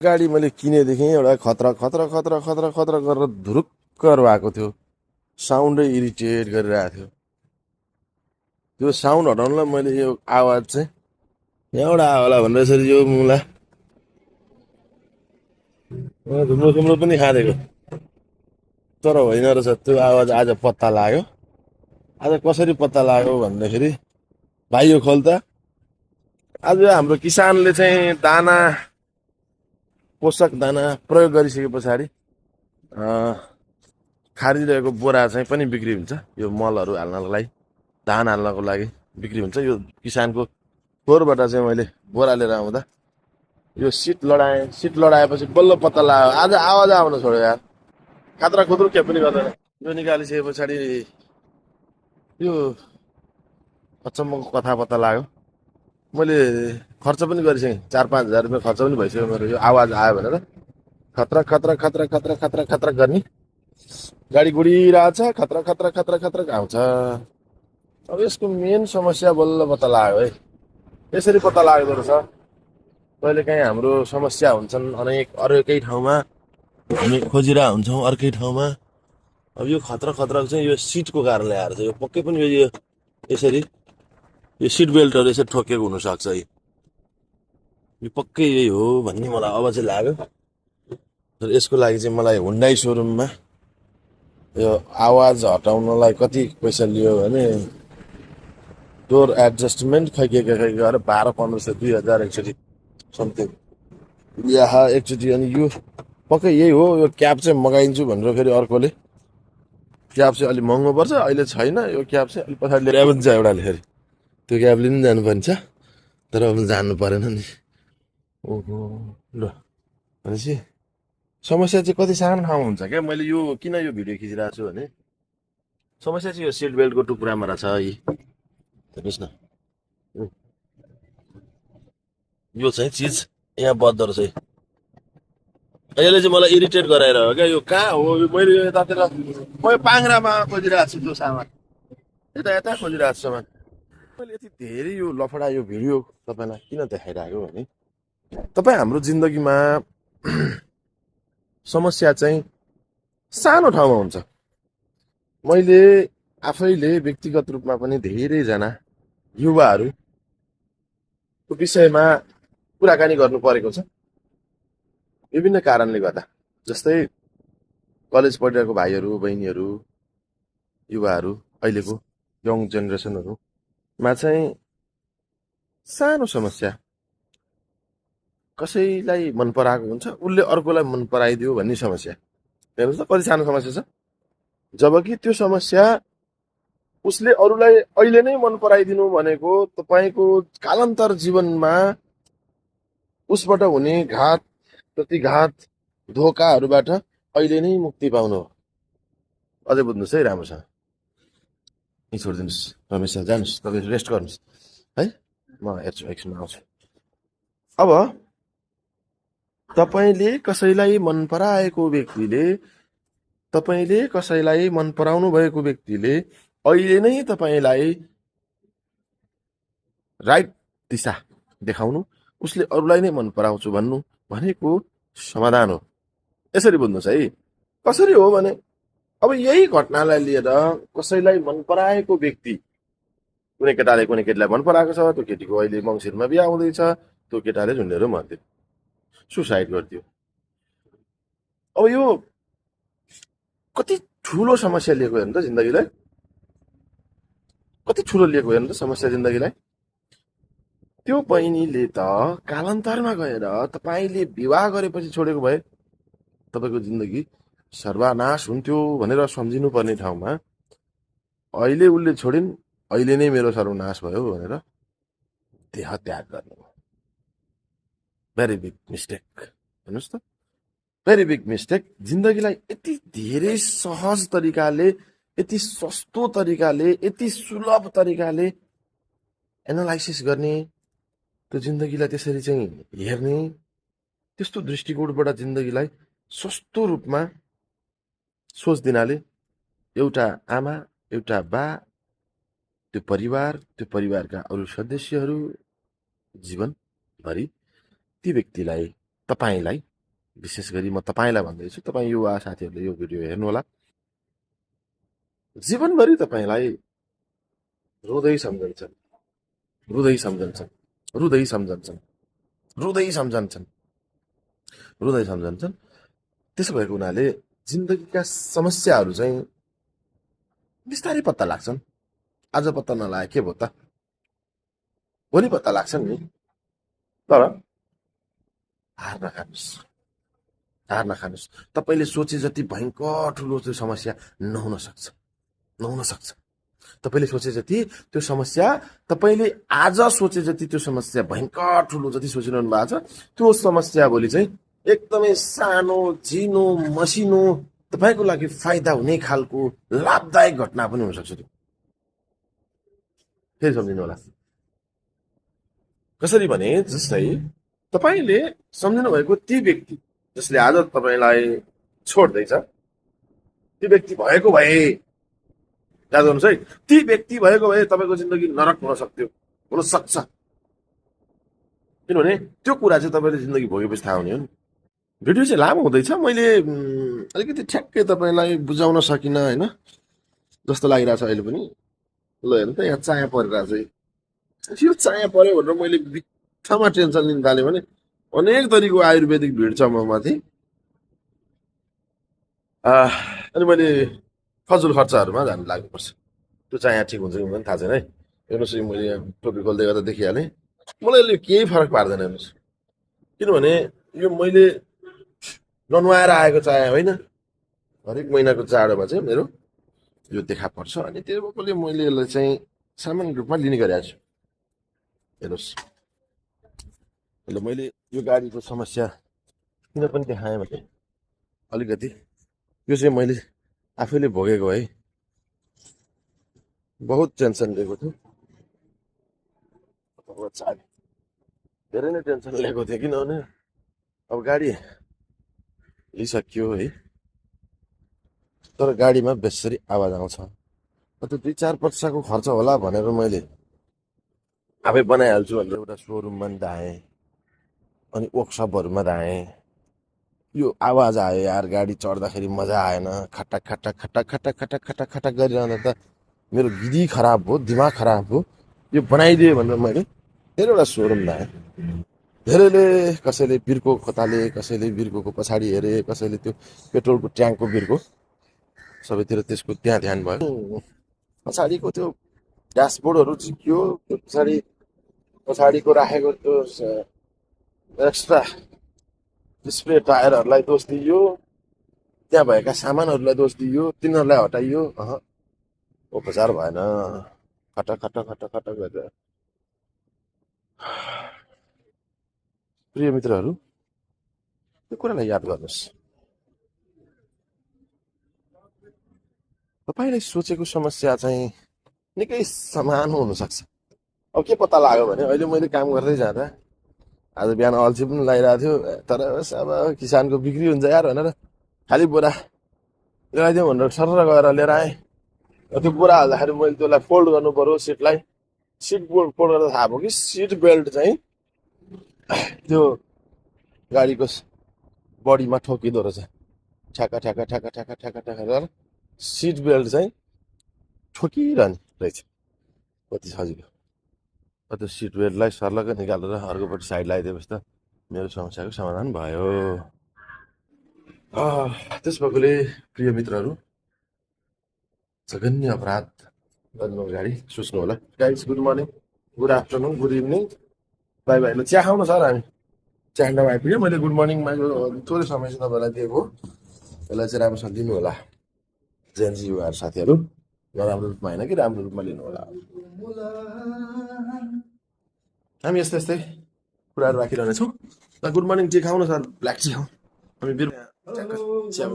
गाडी मैले किनेदेखि एउटा खतरा खतरा खतरा खतरा खतरा गरेर धुरुक्कर भएको थियो। साउन्डै इरिटेट गरिरहेको थियो। त्यो साउन्ड हटाउनलाई मैले यो आवाज चाहिँ यहाँबाट आयो होला भनेर यसरी यो मुला धुम्रो सुम्रो पनि खाँदेको, तर होइन रहेछ। त्यो आवाज आज पत्ता लाग्यो। आज कसरी पत्ता लाग्यो भन्दाखेरि भाइ यो खोल त। आज हाम्रो किसानले चाहिँ दाना, पोषक दाना प्रयोग गरिसके पछाडि खारिरहेको बोरा चाहिँ पनि बिक्री हुन्छ। यो मलहरू हाल्नको लागि, धान हाल्नको लागि बिक्री हुन्छ। यो किसानको खोरबाट चाहिँ मैले बोरा लिएर आउँदा यो सिट लडाएँ। सिट लडाएपछि बल्ल पत्ता लाग्यो। आज आवाज आउन छोड्यो यार। खात्रा खुत्रो के पनि गर्दैन। यो निकालिसके पछाडि यो अचम्मको कथा पत्ता लाग्यो। मैले खर्च पनि गरिसकेँ, 4-5 हजार रुपियाँ खर्च पनि भइसक्यो मेरो यो आवाज आयो भनेर। खतरा खतरा खतरा खतरा खतरा खतरा गर्ने गाडी गुडिरहेछ। खतरा खतरा खतरा खतरा आउँछ। अब यसको मेन समस्या बल्ल पत्ता लाग्यो है। यसरी पत्ता लाग्दो रहेछ। कहिले काहीँ हाम्रो समस्या हुन्छन् अनेक, अर्कै ठाउँमा हामी खोजिरहेको हुन्छौँ अर्कै ठाउँमा। अब यो खतरा खतराको चाहिँ यो सिटको कारणले आएर चाहिँ यो पक्कै पनि यो यसरी यो सिट बेल्टहरू यसरी ठोकिएको हुनसक्छ है। यो पक्कै यही हो भन्ने मलाई अब चाहिँ लाग्यो। र यसको लागि चाहिँ मलाई हुन्डाई सोरुममा यो आवाज हटाउनलाई कति पैसा लियो भने डोर एडजस्टमेन्ट खै के गरेर 1200-1500 2000 एकचोटि समथिङ यहाँ एकचोटि। अनि यो पक्कै यही हो। यो क्याब चाहिँ मगाइदिन्छु भनेर फेरि अर्कोले, क्याब चाहिँ अलिक महँगो पर्छ अहिले छैन यो क्याब चाहिँ। अलिक पछाडि लिएर पनि छ एउटाले, फेरि त्यो क्याबले पनि जानुपर्ने छ, तर अब जानु परेन नि। ओहो ल भनेपछि समस्या चाहिँ कति सानो ठाउँमा हुन्छ क्या। मैले यो किन यो भिडियो खिचिरहेको छु भने समस्या चाहिँ यो सिट बेल्टको टुक्रामा रहेछ है। हेर्नुहोस् न, यो चाहिँ चिज यहाँ बद्दो रहेछ है। यसले चाहिँ मलाई इरिटेट गराएर हो क्या। यो कहाँ हो यो? मैले यो यतातिर म यो पाङ्रामा खोजिरहेको छु त्यो सामान, यता यता खोजिरहेको छु सामान। मैले यति धेरै यो लफडा यो भिडियो तपाईँलाई किन देखाइरहेको भने तपाईँ हाम्रो जिन्दगीमा समस्या चाहिँ सानो ठाउँमा हुन्छ। मैले आफैले व्यक्तिगत रूपमा पनि धेरैजना युवाहरूको विषयमा कुराकानी गर्नु परेको छ विभिन्न कारणले गर्दा। जस्तै कलेज पढिरहेको भाइहरू बहिनीहरू, युवाहरू, अहिलेको यङ जेनेरेसनहरूमा चाहिँ सानो समस्या कसैलाई मन पराएको हुन्छ, उसले अर्कोलाई मन पराइदियो भन्ने समस्या। हेर्नुहोस् त कति सानो समस्या छ। जबकि त्यो समस्या उसले अरूलाई अहिले नै मन पराइदिनु भनेको तपाईँको कालान्तर जीवनमा उसबाट हुने घात, प्रतिघात, धोकाहरूबाट अहिले नै मुक्ति पाउनु हो। अझै बुझ्नुहोस् है राम्रोसँग। यहीँ छोडिदिनुहोस् रमेश सर, जानुहोस् तपाईँ रेस्ट गर्नुहोस् है, म हेर्छु एकछिनमा आउँछु। अब तपाईँले कसैलाई मन पराएको व्यक्तिले, तपाईँले कसैलाई मन पराउनु भएको व्यक्तिले अहिले नै तपाईँलाई राइट दिशा देखाउनु, उसले अरूलाई नै मन पराउँछु भन्नु भनेको समाधान हो। यसरी बुझ्नुहोस् है। कसरी हो भने अब यही घटनालाई लिएर कसैलाई मन पराएको व्यक्ति, कुनै केटाले कुनै केटीलाई मन पराएको छ, त्यो केटीको अहिले मङ्सिरमा बिहा हुँदैछ, त्यो केटाले झुन्डेर मर्दियो, सुसाइड गरिदियो। अब यो कति ठुलो समस्या लिएको हेर्नु त जिन्दगीलाई, कति ठुलो लिएको हेर्नु त समस्या जिन्दगीलाई। त्यो बहिनीले त कालान्तरमा गएर तपाईँले विवाह गरेपछि छोडेको भए तपाईँको जिन्दगी सर्वनाश हुन्थ्यो भनेर सम्झिनु पर्ने ठाउँमा अहिले उसले छोडिन्, अहिले नै मेरो सर्वनाश भयो भनेर देह त्याग गर्नु। Very big mistake. हेर्नुहोस् त, भेरी बिग मिस्टेक। जिन्दगीलाई यति धेरै सहज तरिकाले, यति सस्तो तरिकाले, यति सुलभ तरिकाले एनालाइसिस गर्ने, त्यो जिन्दगीलाई त्यसरी चाहिँ हेर्ने, त्यस्तो दृष्टिकोणबाट जिन्दगीलाई सस्तो रूपमा सोच दिनाले एउटा आमा, एउटा बा, त्यो परिवार, त्यो परिवारका अरू सदस्यहरू जीवनभरि ती व्यक्तिलाई, तपाईँलाई विशेष गरी म तपाईँलाई भन्दैछु, तपाईँ युवा साथीहरूले यो भिडियो हेर्नुहोला। जीवनभरि तपाईँलाई रुँदै सम्झन्छन्, रुँदै सम्झन्छन्, रुँदै सम्झन्छन्, रुँदै सम्झन्छन्, रुँदै सम्झन्छन्। त्यसो भएको हुनाले जिन्दगीका समस्याहरू चाहिँ बिस्तारै पत्ता लाग्छन्। आज पत्ता नलागे के भयो त, भोलि पत्ता लाग्छन् नि। तर हार नखानुहोस्, हार नखानुहोस्। तपाईँले सोचे जति भयङ्कर ठुलो त्यो समस्या नहुन सक्छ, नहुन सक्छ। तपाईँले सोचे जति त्यो समस्या, तपाईँले आज सोचे जति त्यो समस्या भयङ्कर ठुलो जति सोचिरहनु भएको छ, त्यो समस्या भोलि चाहिँ एकदमै सानो, झिनो, मसिनो, तपाईँको लागि फाइदा हुने खालको लाभदायक घटना पनि हुनसक्छ। त्यो फेरि सम्झिनु होला। कसरी भने, जस्तै तपाईँले सम्झिनु भएको ती व्यक्ति जसले आज तपाईँलाई छोड्दैछ, ती व्यक्ति भएको भए, याद गर्नुहोस् है, ती व्यक्ति भएको भए तपाईँको जिन्दगी नरक हुन सक्थ्यो, हुन सक्छ। किनभने त्यो कुरा चाहिँ तपाईँले जिन्दगी भोगेपछि थाहा हुने हो नि। भिडियो चाहिँ लामो हुँदैछ, मैले अलिकति ठ्याक्कै तपाईँलाई बुझाउन सकिनँ होइन, जस्तो लागिरहेको छ अहिले पनि। ल हेर्नु त, यहाँ चाया परिरहेको छ। यो चाया पर्यो भनेर मैले बित्थामा टेन्सन लिन थालेँ भने अनेक थरीको आयुर्वेदिक भिड छ म माथि। अनि मैले फजुल खर्चहरूमा जानु लाग्नुपर्छ। त्यो चाया ठिक हुन्छ कि हुँदैन थाहा छैन है। हेर्नुहोस्, मैले यहाँ टोपी खोल्दै गर्दा देखिहालेँ, मलाई यसले केही फरक पार्दैन। हेर्नुहोस्, किनभने यो मैले ननुहाएर आएको चाया होइन, हरेक महिनाको चाडोमा चाहिँ मेरो यो देखा पर्छ। अनि त्यो भएकोले मैले यसलाई चाहिँ सामान्य रूपमा लिने गरेको छु। हेर्नुहोस्, ल मैले यो गाडीको समस्या किन पनि देखाएँ भने अलिकति यो चाहिँ मैले आफैले भोगेको है, बहुत टेन्सन लिएको थियो। धेरै नै टेन्सन लिएको थिएँ, किनभने अब गाडी लिइसकियो है, तर गाडीमा बेसरी आवाज आउँछ। त्यो 2-4 वर्षको खर्च होला भनेर मैले आफै बनाइहाल्छु भनेर एउटा सोरुममा नि धाएँ, अनि वर्कसपहरूमा धाएँ। यो आवाज आयो यार, गाडी चढ्दाखेरि मजा आएन, खटक खटक खटक खटक खटक खटक खटक गरिरहँदा त मेरो गिदी खराब भयो, दिमाग खराब भयो। यो बनाइदियो भनेर मैले धेरैवटा सोरुम धाएँ। धेरैले कसैले बिर्को खोताले, कसैले बिर्कोको पछाडि हेरे, कसैले त्यो पेट्रोलको ट्याङ्कको बिर्को, सबैतिर त्यसको त्यहाँ ध्यान भयो। पछाडिको त्यो ड्यासबोर्डहरू झिक्यो, त्यो पछाडिको राखेको त्यो एक्स्ट्रा स्प्रे टायरहरूलाई दोष दिइयो, त्यहाँ भएका सामानहरूलाई दोष दिइयो, तिनीहरूलाई हटाइयो। उपचार भएन, खटक खटक खटक खटक गरेर। प्रिय मित्रहरू, यो कुरालाई याद गर्नुहोस्, तपाईँले सोचेको समस्या चाहिँ निकै सामानो हुनसक्छ। अब के पत्ता लाग्यो भने, अहिले मैले काम गर्दै जाँदा आज बिहान अल्छी पनि लगाइरहेको थियो, तर अब किसानको बिक्री हुन्छ यार भनेर खालि बोरा ल्याइदिउँ भनेर सरर गएर लिएर आएँ। त्यो बोरा हाल्दाखेरि मैले त्यसलाई फोल्ड गर्नु पर्यो, सिटलाई। सिट फोल्ड गर्दा थाहा भयो कि सिट बेल्ट चाहिँ त्यो गाडीको बडीमा ठोकिँदो रहेछ। ठ्याक्का ठ्याक्का ठ्याक्का ठ्याक्का ठ्याक्का ठ्याक्का गरेर सिट बेल्ट चाहिँ ठोकिरहने रहेछ। कति सजिलो। त्यो सिट बेल्टलाई सर्लक्कै निकालेर अर्कोपट्टि साइड लगाइदिएपछि त मेरो समस्याको समाधान भयो। त्यस भएकोले प्रिय मित्रहरू, जघन्य अपराध गर्नु अगाडि सोच्नु होला। Guys, good morning, good afternoon, good evening, by by. ल चिया खाउँ न सर, हामी चिया खाँदा आइपुग्यो। मैले गुड मर्निङमा थोरै समय चाहिँ तपाईँलाई दिएको, त्यसलाई चाहिँ राम्रोसँग दिनु होला। जेएनजी युवाहरू साथीहरू, नराम्रो रूपमा होइन कि राम्रो रूपमा लिनु होला। हामी यस्तै यस्तै कुराहरू राखिरहनेछौँ। ल गुड मर्निङ, टी खाउँ न सर, ब्ल्याक टी खाउँ। हामी चिया